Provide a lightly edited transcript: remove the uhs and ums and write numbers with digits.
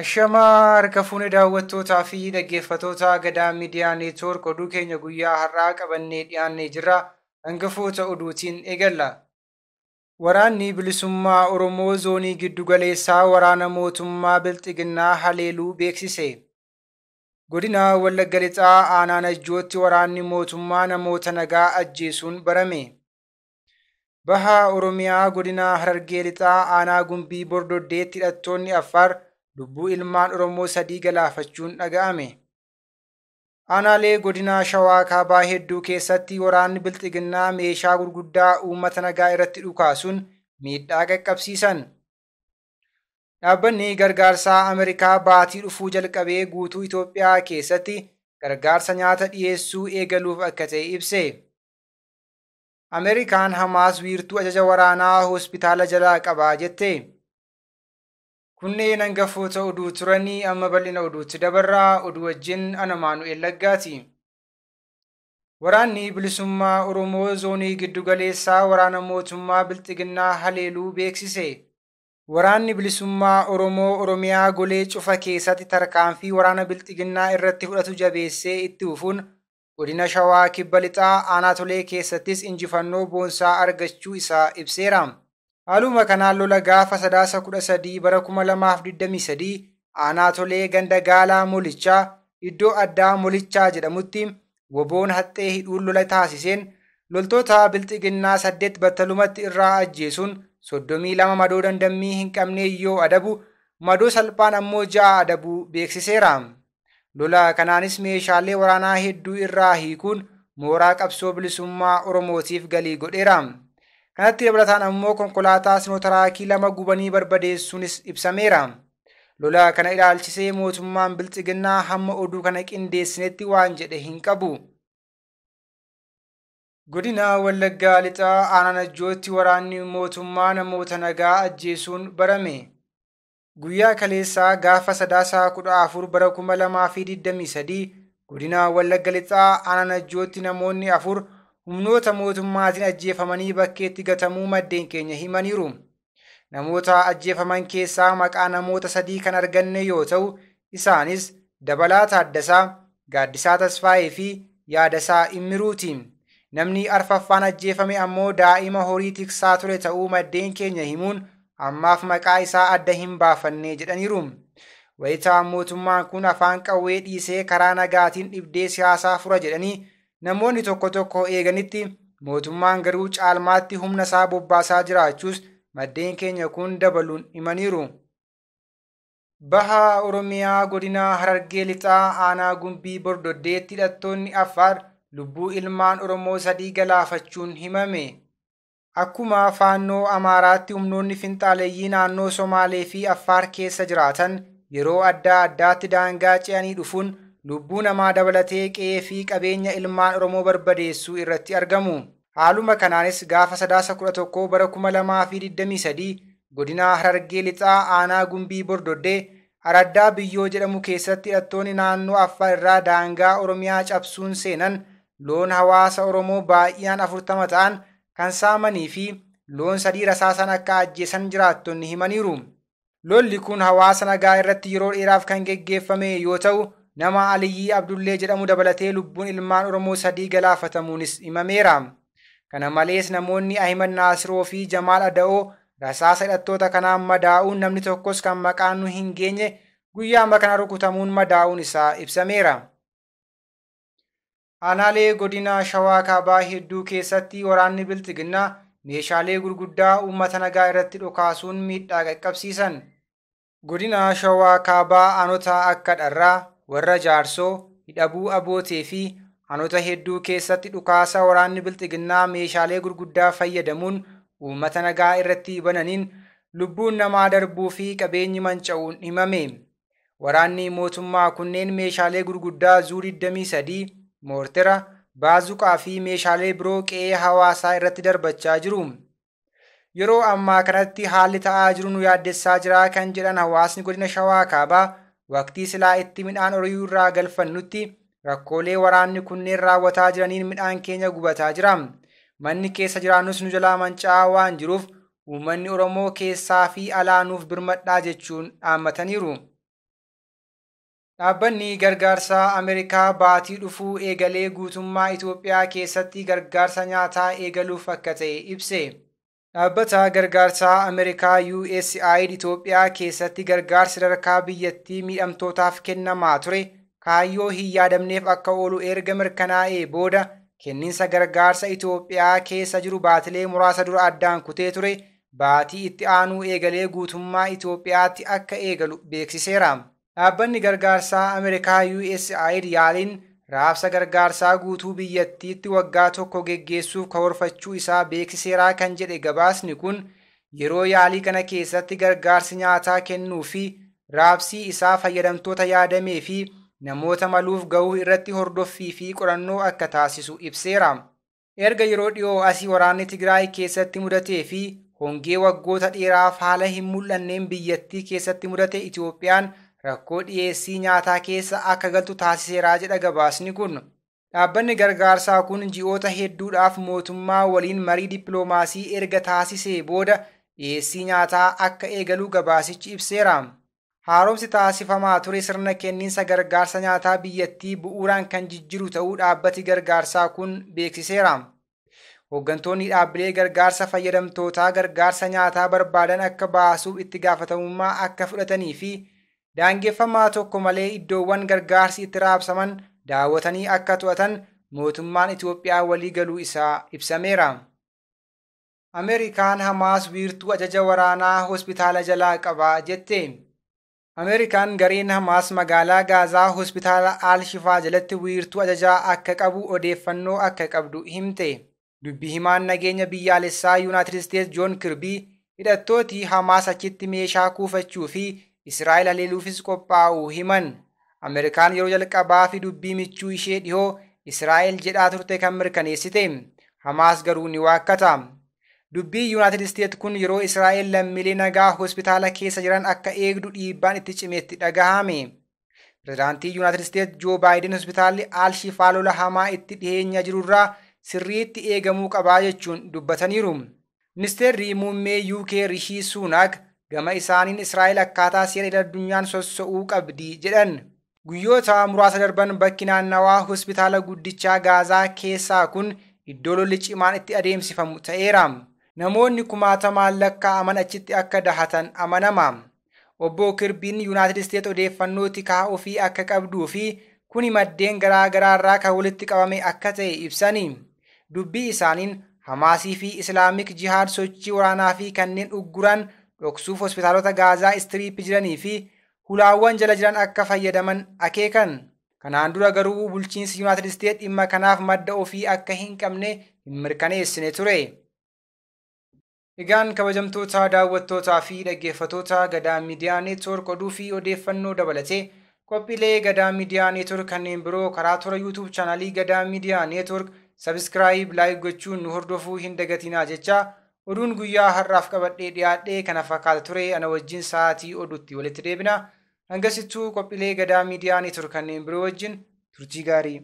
Ashamaa harka fuune daawwattootaa fi dhaggeeffattoota Gadaa Miidiyaa Neetwoork, oduu keenya guyyaa har'aa qabannee dhiyaannee jirra. Hangafoota oduutiin eegalla. Waraanni Bilisummaa Oromoo Zoonii Giddugaleessaa waraana mootummaa Bilxiginnaa haleeluu beeksise. Godina Wallagga Lixaa Aanaa Najjootti waraanni mootummaa namoota nagaa ajjeesuun barame. Baha Oromiyaa Godina Harargee Lixaa Aanaa Gumbii Bordoddeetti hidhattoonni Affaar lubbuu ilmaan Oromoo 3 galaafachuun dhaga'ame. Aanaalee godina Shawaa Kaabaa hedduu keessatti waraanni Bilxiginnaa meeshaa gurguddaa uummata nagaa irratti dhukaasuun miidhaa qaqqabsiisan. Dhaabbanni gargaarsaa Ameerikaa baatii dhufuu jalqabee guutuu Itoophiyaa keessatti gargaarsa nyaata dhiyeessuu eegaluuf akka ta'e ibse. Ameerikaan Hamaas wiirtuu ajaja waraanaa hospitaala jalaa qabaa jette. Kunneen hangafoota oduu turanii, amma bal'ina oduutti dabarraa. Oduu wajjin ana Maanu'el Laggaati. Waraanni Bilisummaa Oromoo Zoonii Giddugaleessaa waraana mootummaa Bilxiginnaa haleeluu beeksise. Waraanni Bilisummaa Oromoo Oromiyaa golee cufa keessatti tarkaanfii waraana Bilxiginnaa irratti fudhatu jabeessee itti fufuun godina Shawaa Kibba Lixaa Aanaa Tolee keessattis injifannoo boonsaa argachuu isaa ibseera. Haaluma kanaan lola gaafa Sadaasa 13 bara 2023 Aanaa Tolee ganda Gaalaa Molichaa iddoo addaa Molichaa jedhamutti woboon haxxee hidhuun lola taasiseen loltoota Bilxiginnaa 8 battalumatti irraa ajjeesuun 32 madoo dandammii hin qabne yoo adabu, madoo salphaan ammoo 6 adabuu beeksiseera. Lola kanaanis meeshaalee waraanaa hedduu irraa hiikuun mooraa qabsoo bilisummaa Oromootiif galii godheera. Kanatti dabalataan ammoo konkolaataa Sinotiraakii 2 gubanii barbadeessuunis ibsameera. Lola kana ilaalchisee mootummaan Bilxiginnaa hamma oduu kana qindeessinetti waan jedhe hin qabu. Godina Wallaggaa Lixaa Aanaa Najjootti waraanni mootummaa namoota nagaa ajjeesuun barame. Guyyaa kaleessaa gaafa Sadaasa 14 bara 2023 godina Wallagga Lixaa Aanaa Najjootti namoonni 4 humnoota mootummaatiin ajjeefamanii bakkeetti gatamuu maddeen keenya himaniiru. Namoota ajjeefaman keessaa maqaa namoota 3 kan arganne yoo ta'u, isaanis Dabalaa Taaddasaa, Gaaddisaa Tasfaayee fi Yaadasaa Immiruuti. Namni arfaffaan ajjeefame ammoo daa'ima horii tiksaa ture ta'uu maddeen keenya himuun ammaaf maqaa isaa adda hin baafanne jedhaniiru. Wayitaa mootummaan kun afaan qawwee dhiisee karaa nagaatiin dhibdee siyaasaa fura jedhanii namoonni tokko tokko eeganitti, mootummaan garuu caalmaatti humna isaa bobbaasaa jiraachuus maddeen keenya kun dabaluun himaniiru. Baha Oromiyaa Godina Harargee Lixaa Aanaa Gumbii Bordoddeetti hidhattoonni Affaar lubbuu ilmaan Oromoo 3 galaafachuun himame. Akkuma Faannoo Amaaraatti humnoonni finxaaleeyyii naannoo Somaalee fi Affaar keessa jiraatan yeroo adda addaatti daangaa ce'anii dhufuun lubbuu namaa dabalatee qe'ee fi qabeenya ilmaan Oromoo barbadeessuu irratti argamu. Haaluma kanaanis gaafa Sadaasa 11 bara 2023 godina Harargee Lixaa Aanaa Gumbii Bordoddee Araddaa Biyyoo jedhamu keessatti hidhattoonni naannoo Affaar irraa daangaa Oromiyaa cabsuun seenan loon hawaasa Oromoo baay'inaan 40 ta'an kan saamanii fi loon 3 rasaasan akka ajjeesan jiraattonni himaniiru. Lolli kun hawaasa nagaa irratti yeroo dheeraaf kan geggeeffame yoo ta'u, nama Aliyyii Abdullee jedhamu dabalatee lubbuun ilmaan Oromoo 3 galaafatamuunis himameera. Kana malees namoonni Ahimad Naasiroo fi Jamaal Ada'oo rasaasa hidhattoota kanaan madaa'uun, namni tokkos kan maqaan nu hin geenye guyyaa kana rukutamuun madaa'uun isaa ibsameera. Aanaalee godina Shawaa Kaabaa hedduu keessatti waraanni Bilxiginnaa meeshaalee gurguddaa uummata nagaa irratti dhukaasuun miidhaa qaqqabsiisan. Godina Shawaa Kaabaa aanota akka Dharraa, Warra Jaarsoo, Hidhabuu Abootee fi aanota hedduu keessatti dhukaasa waraanni Bilxiginnaa meeshaalee gurguddaa fayyadamuun uummata nagaa irratti bananiin lubbuun namaa darbuu fi qabeenyi manca'uun himame. Waraanni mootummaa kunneen meeshaalee gurguddaa Zuu 23, moortera, baazuqaa fi meeshaalee biroo qe'ee hawaasaa irratti darbachaa jiru. Yeroo ammaa kanatti haalli ta'aa jiru nu yaaddessaa jira kan jedhan hawaasni godina Shawaa Kaabaa, waqtii silaa itti midhaan horii irraa galfannutti rakkoolee waraanni kunneen raawwataa jiraniin midhaan keenya gubataa jira. Manni keessa jiraannus nu jalaa manca'aa waan jiruuf uummanni Oromoo keessaa fi alaa nuuf birmadhaa jechuun dhaammataniiru. Dhaabbanni gargaarsaa Ameerikaa baatii dhufuu eegalee guutummaa Itoophiyaa keessatti gargaarsa nyaataa eegaluuf akka ta'e ibse. Dhaabbata gargaarsaa Ameerikaa USAID Itoophiyaa keessatti gargaarsi sadarkaa biyyattii miidhamtootaaf kennamaa ture kaayyoo hin yaadamneef akka oolu erga mirkanaa'ee booda kenniinsa gargaarsa Itoophiyaa keessa jiru baatilee muraasa dura addaan kutee ture baatii itti aanuu eegalee guutummaa Itoophiyaatti akka eegalu beeksiseera. Dhaabbanni gargaarsaa Ameerikaa USAID yaaliin raabsa gargaarsaa guutuu biyyattiitti waggaa tokko geggeessuuf karoorfachuu isaa beeksiseeraa kan jedhe gabaasni kun yeroo yaalii kana keessatti gargaarsi nyaataa kennuu fi raabsii isaa fayyadamtoota yaadamee fi namoota maluuf gahuu irratti hordoffii fi qorannoo akka taasisu ibseera. Erga yeroo dhiyoo asii waraanni Tigraay keessatti mudatee fi hongee waggoota dheeraaf haala hin mul'anneen biyyattii keessatti mudate Itoophiyaan rakkoo dhiyeessii nyaataa keessa akka galtu taasiseeraa jedha gabaasni kun. Dhaabbanni gargaarsaa kun ji'oota hedduudhaaf mootummaa waliin marii dippiloomaasii erga taasisee booda dhiyeessii nyaataa akka eegalu gabaasichi ibseera. Haaromsi taasifamaa ture sirna kenniinsa gargaarsa nyaataa biyyattii bu'uuraan kan jijjiiru ta'uu dhaabbati gargaarsaa kun beeksiseera. Hooggantoonni dhaabbilee gargaarsa fayyadamtootaa gargaarsa nyaataa barbaadan akka baasuuf itti gaafatamummaa akka fudhatanii fi daangeffamaa tokko malee iddoowwan gargaarsi itti raabsaman daawwatanii akka to'atan mootummaan Itoophiyaa walii galuu isaa ibsameera. Ameerikaan Hamaas wiirtuu ajaja waraanaa hospitaala jalaa qabaa jette. Ameerikaan gareen Hamaas magaalaa Gaazaa hospitaala Al-Shifaa jalatti wiirtuu ajajaa akka qabu odeeffannoo akka qabdu himte. Dubbi himaan nageenya biyyaalessaa Yuunaayitid Isteetsi Joon Kirbii hidhattooti Hamaas achitti meeshaa kuufachuu fi Israa'el haleeluufis qophaa'uu himan. Ameerikaan yeroo jalqabaa fi dubbii michuu ishee dhihoo Israa'el jedhaa turte kan mirkaneessite. Hamaas garuu ni waakkata. Dubbii Yuunaayitid Isteetsi kun yeroo Israa'el lammiilee nagaa hospitaala keessa jiran akka eegdu dhiibbaan itti cimetti dhagahame. Pireezidaantii Yuunaayitid Isteetsi Joo Baayiden hospitaalli Al-Shifaa lola hamaa itti dhiyeenya jirurraa sirriitti eegamuu qabaa jechuun dubbataniiru. Ministeerri muummee UK Rishii Suunaak gama isaaniin Israa'el akkaataa seera idil addunyaan sosso'uu qabdi jedhan. Guyyoota muraasa darban bakki naannawaa hospitaala guddichaa Gaazaa keessaa kun iddoo lolli cimaan itti adeemsifamu ta'eera. Namoonni kumaatamaan lakkaa'aman achitti akka dahatan amanama. Obbo Kirbiin Yuunaayitid Isteetsi odeeffannoo tikaa ofii akka qabduu fi kuni maddeen garaa garaarraa kan walitti qabame akka ta'e ibsani. Dubbii isaaniin Hamaasii fi Islaamik Jihaad sochii waraanaa fi kanneen ugguran dhoksuuf hospitaalota Gaazaa Istiriip jiranii fi hulaawwan jala jiran akka fayyadaman akeekan. Kanaan dura garuu bulchiinsi Yuunaayitid Isteetsi dhimma kanaaf madda ofii akka hin qabne hin mirkaneessine ture. Egaan kabajamtoota daawwattootaa fi dhaggeeffattoota Gadaa Miidiyaa Neetwoork oduu fi odeeffannoo dabalatee qophiilee Gadaa Miidiyaa Neetwoork kanneen biroo karaa toora YouTube chaanalii Gadaa Miidiyaa Neetwoork sabiskiraayib laayik gochuun nu hordofuu hin dagatinaa jecha oduun guyyaa har'aaf qabadhee dhiyaadhee kana fakkaata ture ana wajjin sa'aatii oduutti walitti deebina. Hangasittuu qophiilee Gadaa Miidiyaa Neetwoork kanneen biroo wajjin turtii gaarii.